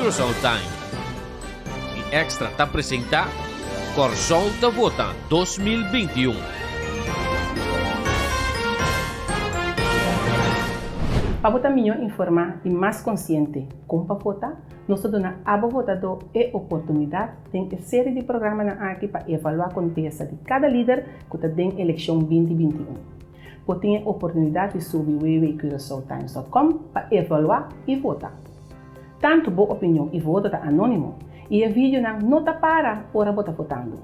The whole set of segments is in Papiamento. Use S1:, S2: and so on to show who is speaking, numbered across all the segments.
S1: Curaçao Time i Extra ta presentá Kòrsou ta Vota 2021.
S2: Pa bo ta mihó informá i mas konsiente kon pa vota, nos ta duna abo votadó e oportunidat den e seri di programanan aki pa evaluá kontesta di kada lider ku ta den elekshon 2021. Bo tin e oportunidat di subi www.curaçaotimes.com pa evaluá i vota. Tantu bo opinion i voto ta anónimo i e videonan no ta para ora bo ta votando.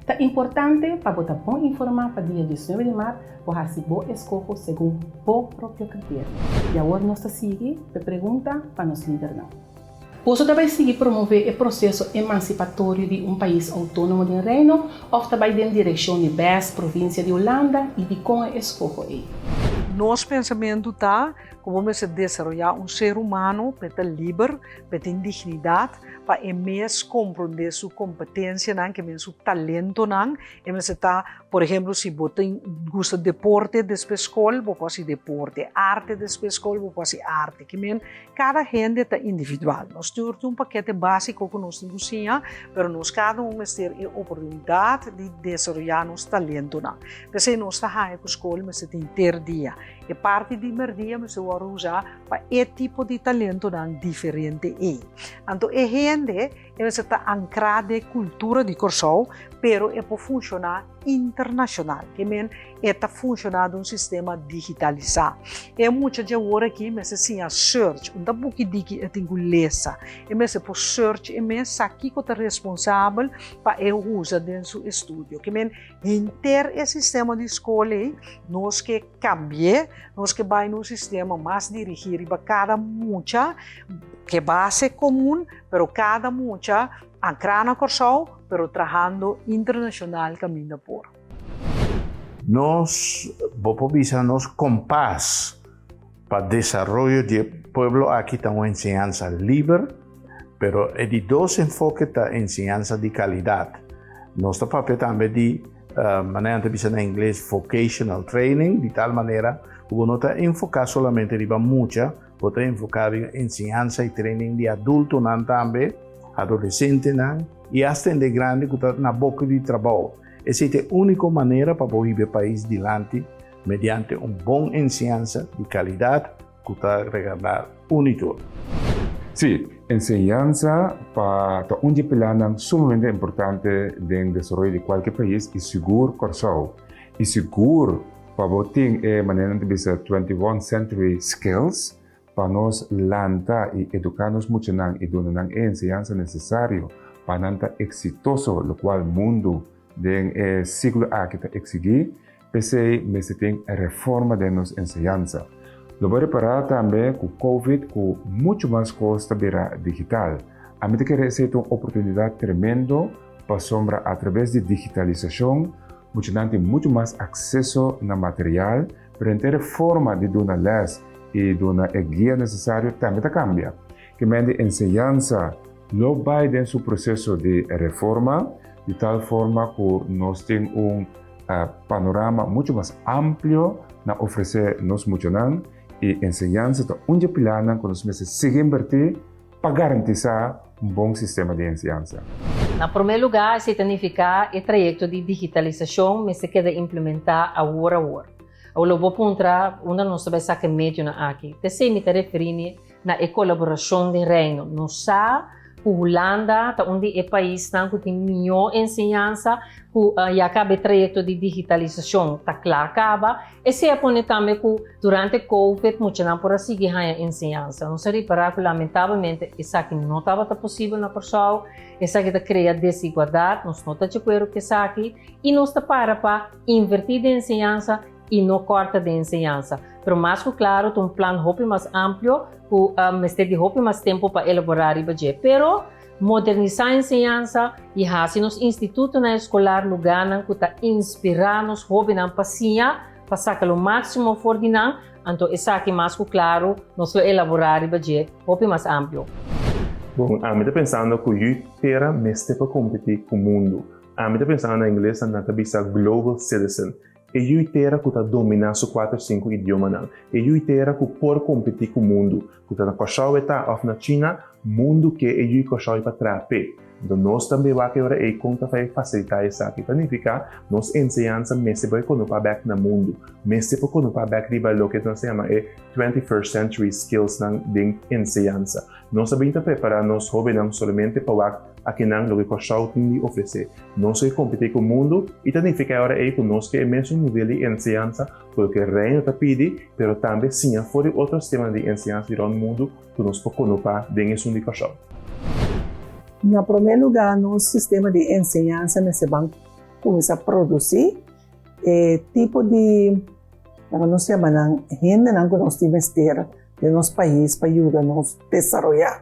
S2: Ta importante pa bo ta bon informá pa dia 19 di mart bo hasi bo eskoho segun bo propio kriterio. I awor nos ta sigui ku e pregunta pa nos lidernan. Boso ta bai sigui promové e proseso emansipatorio di un pais outónomo den Reino òf ta bai den direkshon di bes provinsia di Hulanda i dikon e eskoho ei?
S3: Nos pensamentu ta ku bo mester desaroyá un ser humano pa e ta liber, pa e tin dignidat, pa e mes komprondé su kompetensianan, ke men su talentonan. E mester ta, por ehemplo, si bo tin gusta deporte despues skol, bo por hasi deporte, arte despues skol, bo por hasi arte. Ke men kada hende ta individual. Nos tur tin un pakete básiko ku nos tin ku siña, pero nos kada un mester e oportunidat di desaroyá nos talentonan. P'esei nos ta haña ku skol mester tin ter dia. E parti di merdia mester wòrdu usá pa e tipo di talentonan diferente ei. Anto e hende e mester ta ankrá den e kultura di Kòrsou, pero e por funshoná internashonal. Ke men e ta funshoná den un sistema digitalisá. E mucha dje awor aki mester siña search. Un ta buki diki e tin ku lesa. E mester por search e mes sa kiko ta responsabel pa e usa den su estudio. Ke men henter e sistema di skol ei nos ke Cambi'é, nos ke bai na un sistema mas dirigí riba kada mucha, ke base komun, pero kada mucha ankrá na Kòrsou, pero trahando internashonal kaminda por.
S4: Nos, bo por bisa nos kompas pa desaroyo di e pueblo aki ta un enseñansa liber, pero e di dos enfoke ta enseñansa di kalidat. Nos ta papia tambe di Manera nan ta bisa na ingles vocational training, di tal manera ku bo no ta enfoká solamente riba mucha, bo ta enfoká riba enseñansa i training di adultonan tambe, adolesentenan i asta hende grandi ku ta na boka di trabou. Esei ta e úniko manera pa bo hiba e pais dilanti mediante un bon enseñansa di kalidat ku ta regardá un i tur.
S5: Sí, enseñansa pa ta un di e pilarnan sumamente importante den desaroyo di kualke pais i sigur Kòrsou. I sigur pa bo tin e manera nan ta bisa 21 century skills pa nos lanta i eduká nos muchanan i duna nan e enseñansa nesesario pa nan ta eksitoso lokual mundu den e siglo aki ta eksigí. P'esei mester tin reforma den nos enseñansa. Lo bo repará tambe ku Covid ku muchu mas kos ta bira digital. Ami ta kere esei ta un oportunidat tremendo pasobra atraves di digitalisashon muchanan tin muchu mas akseso na material, pero henter e forma di duna lès i duna e guia nesesario tambe ta kambia. Ke men di enseñansa lo bai den su proseso di reforma di tal forma ku nos tin un panorama mucho mas amplio na ofresé nos muchanan i enseñansa ta un dje pilarnan ku nos mester sigui inbertí pa garantisá un bon sistema di enseñansa.
S6: Na promé lugá esei ta nifiká e trayekto di digitalisashon mester keda implementá awor awor. Awor lo bo puntra unda nos ta bai saka e medionan aki. P'esei mi ta referí mi na e kolaborashon den Reino. Nos sa ku Hulanda ta un di e paisnan ku tin mihó enseñansa, ku ya kaba e trayekto di digitalisashon ta kla kaba. Esei a pone tambe ku durante Covid muchanan por a sigui haña enseñansa. Nos a ripará ku lamentablemente esaki no tabata posibel na Kòrsou. Esaki ta krea desigualdat, nos no ta di akuerdo ku esaki i nos ta para pa invertí den enseñansa i no kòrta den enseñansa. Pero mas ku klaru ta un plan hopi mas amplio ku mester di hopi mas tempu pa elaborá riba dje. Pero modernisá enseñansa i hasi nos institutonan eskolar lugánan ku ta inspirá nos hóbennan pa siña, pa saka lo máksimo for di nan, anto esaki mas ku klaru nos lo elaborá riba dje hopi mas amplio.
S7: Bon, ami ta pensando ku yu tera mester pa kompetí ku mundu. Ami ta pensando na ingles nan ta bisa global citizen. E yui tera ku ta dominá su kuater sinku idiomanan. E yui tera ku por kompetí ku mundu, ku ta na Kòrsou e ta òf na China, Mundu ke e yu Kòrsou pa traha p'e. Anto nos tambe wak e ora ei kon ta fai fasilitá esaki. Ta nifiká nos enseñansa mester por e konopá bèk na mundu. Mester por konopá bèk riba loke nos ta yama e 21st century skillsnan den enseñansa. Nos a bin ta prepará nos hóbennan solamente pa wak akinan loke Kòrsou tin di ofresé. Nos ke kompetí ku mundu i ta nifiká e ora ei ku nos ke e mesun nivel di enseñansa ku loke Reino ta pidi, pero tambe siña for di otro sistemanan di enseñansa di rònt mundu ku nos por konopá den esun di Kòrsou.
S8: Na promé lugá nos sistema di enseñansa mester ban kuminsá produsí e tipo di, laga nos yama nan, hendenan ku nos tin mester den nos pais pa yuda nos desaroyá.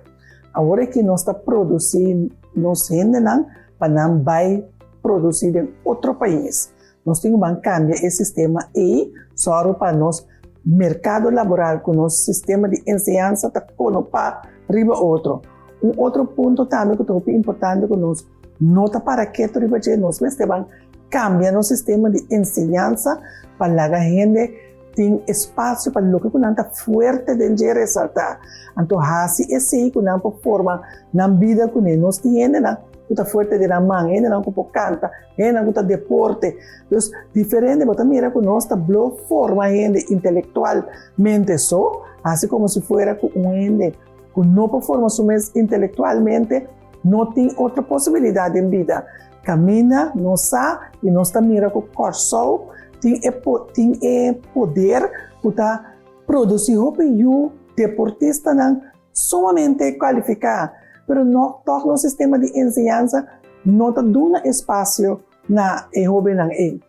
S8: Awor aki nos ta produsí nos hendenan pa nan bai produsí den otro pais. Nos tin ku ban kambia e sistema ei, sòru pa nos merkado laboral ku nos sistema di enseñansa ta konopá riba otro. Un otro punto tambe ku ta hopi importante ku nos no ta para ketu riba dje, nos mester ban kambia nos sistema di enseñansa pa laga hende tin espasio pa loke ku nan ta fuerte den dje resaltá. Anto hasi esei ku nan por forma nan bida kuné. Nos tin hendenan ku ta fuerte den nan man, hendenan ku por kanta, hendenan ku ta deporte. Dus diferente, bo ta mira ku nos ta blo forma hende intelektualmente so, hasi komo si fuera ku un hende ku no por forma su mes intelektualmente no tin otro posibilidat den bida. Kaminda nos sa i nos ta mira ku Kòrsou tin e tin e poder ku ta produsí hopi yu deportistanan sumamente kualifiká, pero no tòg nos sistema di enseñansa no ta duna espasio na e hóbennan ei.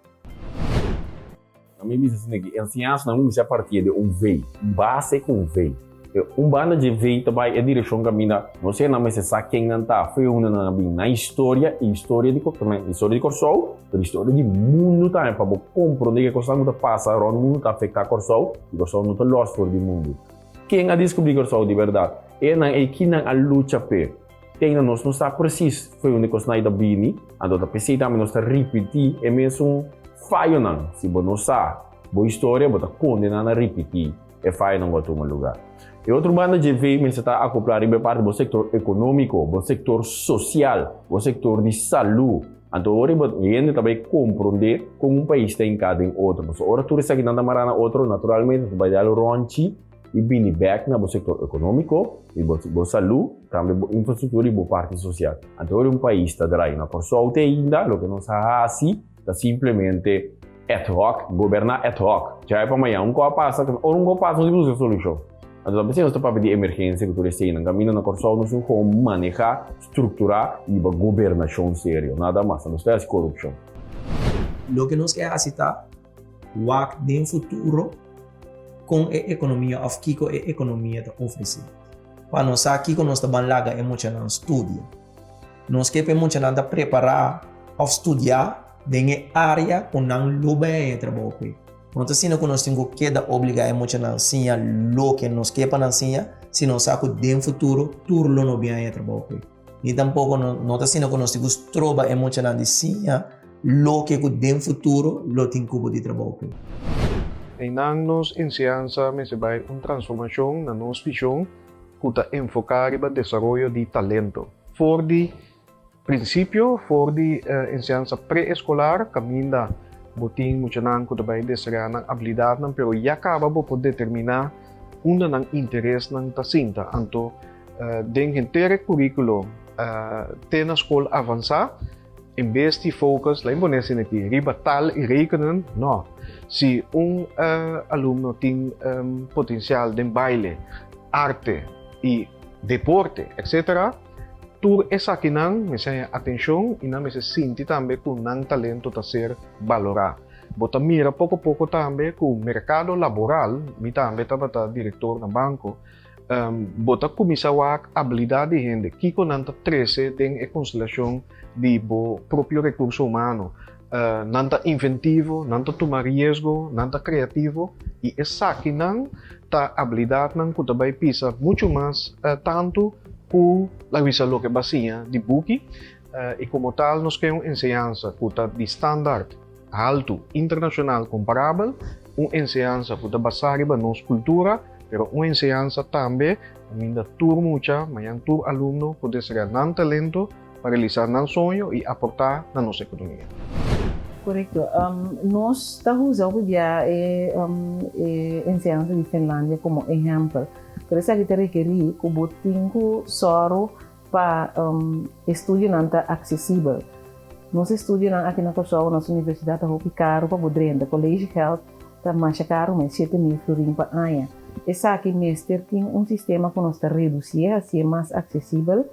S9: Na mi bisa asina ki enseñansa nan kuminsá partia di un V, un base ku un V. E un banda dje V ta bai e direkshon kaminda no sea nan mester sa ken nan ta, fe unda nan a bin, nan historia i historia di historia di Kòrsou, pero historia di mundu tambe pa bo komprondé ke kosnan ku ta pasa rònt mundu ta afektá Kòrsou i Kòrsou no ta lòs for di mundu. Ken a diskubrí Kòrsou di bèrdat? E nan ei kinan a lucha p'e? Te ainda nos no sa presis fo'i unda e kosnan ei ta bini, anto ta p'esei tambe nos ta ripití e mesun fayonan. Si bo no sa bo historia, bo ta kondená na ripití e fayonan ku a tuma lugá. E otro banda dje vei mester ta akoplá riba e parti bo sektor ekonómiko, bo sektor sosial, bo sektor di salú. Anto ora bo hende ta bai komprondé kon un pais ta hinká den otro. Pasobra ora tur esakinan ta mará na otro, naturalmente ta bai dal rònchi i bini bek na bo sektor ekonómiko i bo bo salú, tambe bo infrastruktura i bo parti sosial. Anto ora un pais ta drai na Kòrsou te ainda, loke nos a hasi ta simplemente ad hoc, goberná ad hoc. Djawe pa mañan un kos a pasa, ora un kos pasa nos tin buska solushon. Anto ta p'esei nos ta papia di emergensia ku tur eseinan. Kaminda na Kòrsou nos tin komo manehá, strukturá i hiba gobernashon serio, nada mas. Nos ta hasi korupshon.
S10: Loke nos ke hasi ta wak den futuro kon e ekonomia òf kiko e ekonomia ta ofresé. Pa nos sa kiko nos ta ban laga e muchanan studia. Nos ke pa e muchanan ta prepará òf studiá den e área ku nan lo bai haña e trabou p'e. No ta asina ku nos tin ku keda obligá e muchanan siña loke nos ke pa nan siña, si nos sa ku den futuro tur lo no bin haña e trabou p'e. Ni tampoko no ta asina ku nos tin ku stroba e muchanan di siña loke ku den futuro lo tin kubo di trabou p'e.
S11: Einan nos enseñansa mester bai un transformashon na nos vishon ku ta enfoká riba desaroyo di talento. For di prinsipio, for di enseñansa pre-eskolar kaminda bo tin muchanan ku ta bai desaroyá nan abilidatnan pero ya kaba bo por determiná unda nan interesnan ta sinta. Anto Den henter e curriculo te na school avansa, en bes di focus, laat me pone asina aki, riba taal y rekenen, no. Si un alumno tin potencial den baile, arte y deporte, etcetera, tur esakinan mester haña atencion y nan mester sinti tambe cu nan talento ta ser balora. Bo ta mira poco poco tambe cu mercado laboral, mi tambe tabata director na banco, Bo ta kuminsá wak abilidat di hende, kiko nan ta trese den e konstelashon di bo propio rekurso humano. Nan ta inventivo, nan ta tuma riesgo, nan ta kreativo i esakinan ta abilidatnan ku ta bai pisa muchu mas tantu ku laga bisa loke bo a siña di buki. I komo tal nos ke un enseñansa ku ta di standaard haltu internashonal komparabel, un enseñansa ku ta basá riba nos kultura. Pero un enseñansa tambe kaminda tur mucha, mañan tur alumno por desaroyá nan talento pa realisá nan soño i aportá na nos ekonomia.
S12: Korekto. Nos ta usa hopi bia e enseñansa di Finlandia komo ehèmpel, pero esaki ta rekerí ku bo tin ku sòru pa estudionan ta aksesibel. Nos estudionan aki na Kòrsou, nos universidat ta hopi karu pa bo drenta. Collegegeld ta masha karu mes, 7000 florin pa aña. Esaki mester tin un sistema ku nos ta redusié, hasié mas aksesibel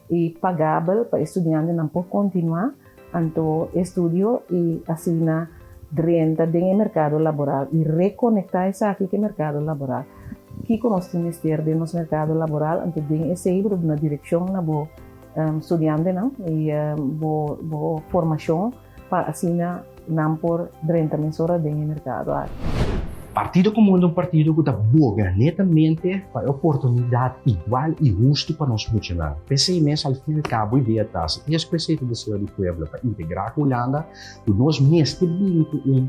S12: i pagabel pa e studiantenan por kontinuá anto estudio i asina drenta den e merkado laboral i rekonektá esaki ku e merkado laboral. Kiko nos tin mester den nos merkado laboral? Anto den esei bo ta duna direkshon na bo studiantenan i bo bo formashon pa asina nan por drenta mesora den e merkado aki.
S13: Partido Komun ta un partido ku ta boga netamente pa e oportunidat igual i hustu pa nos muchanan. P'esei mes al fin al kabo idea ta si es ku esei ta deseo di pueblo pa integrá ku Hulanda, ku nos mester bini ku un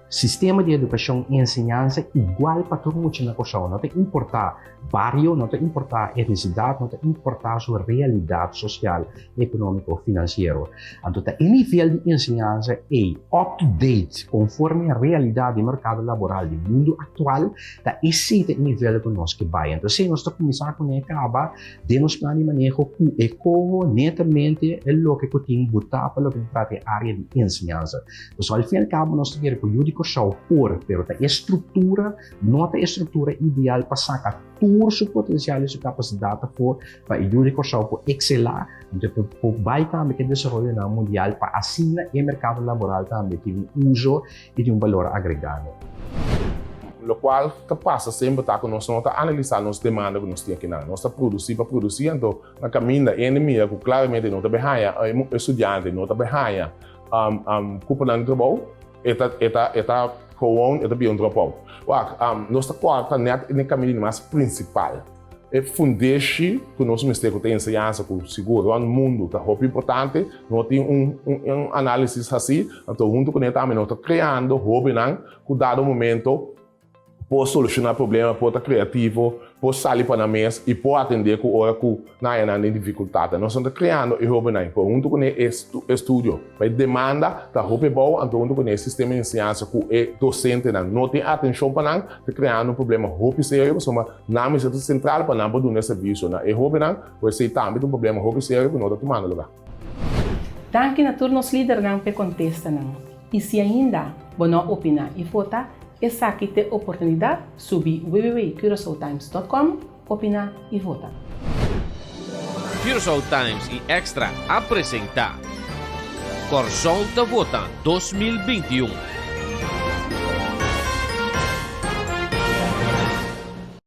S13: Sistema di edukashon i enseñansa igual pa tur mucha na Kòrsou. No ta importá bario, no ta importá etnisidat, no ta importá su realidat sosial, ekonómiko òf finansiero. Anto ta e nivel di enseñansa ei, up to date, konforme e realidat di merkado laboral di mundu aktual, ta esei ta e nivel ku nos ke bai. Anto esei nos ta kuminsá kuné kaba Den nos plan di maneho ku e koho netamente e loke ku tin butá pa loke ta trata e área di enseñansa. Pasobra al fin i al kabo nos ta kere ku yu di Kòrsou por, pero ta e struktura no ta e struktura ideal pa saka tur su potensial i su kapasidat afó pa e yu di Kòrsou por ekselá, anto e por bai tambe ku e desaroyonan mundial pa asina e merkado laboral tambe tin un uso i tin un balor agregá.
S7: Lokual ta pasa semper ta ku nos no ta analisá nos demanda ku nos tin akinan. Nos ta produsí pa produsí, anto na kaminda hende mira ku klaramente no ta bai haña, e studiante no ta bai haña kuponan di trabou, e ta e ta e ta gewoon e ta bira un dropout. Wak, nos ta kòrta nèt den e kaminda di mas prinsipal. E fundeshi ku nos mester ku ta enseñansa ku sigur rònt mundu ta hopi importante, no tin un un análisis hasí, anto huntu kuné tambe nos ta kreando hóbennan ku dado momento por solushoná problema, por ta kreativo, por sali pa nan mes i por atendé ku ora ku nan haña nan den difikultat. Nos no ta kreando e hóbennan, pero huntu kuné e estudio. Pa e demanda ta hopi abou, anto huntu kuné e sistema di enseñansa ku e dosentenan no tin atenshon pa nan, ta kreando un problema hopi serio pasobra nan mester ta sentral pa nan por duna e servisio na e hóbennan, por esei tambe ta un problema hopi serio ku no ta tumando lugá.
S2: Danki na tur nos lidernan p'e kontestanan. I si ainda bo no a opiná i vota, esaki t'e oportunidat, subi www.curaçaotimes.com, opiná i vota.
S1: Curaçao Times i Extra a presentá Kòrsou ta vota 2021.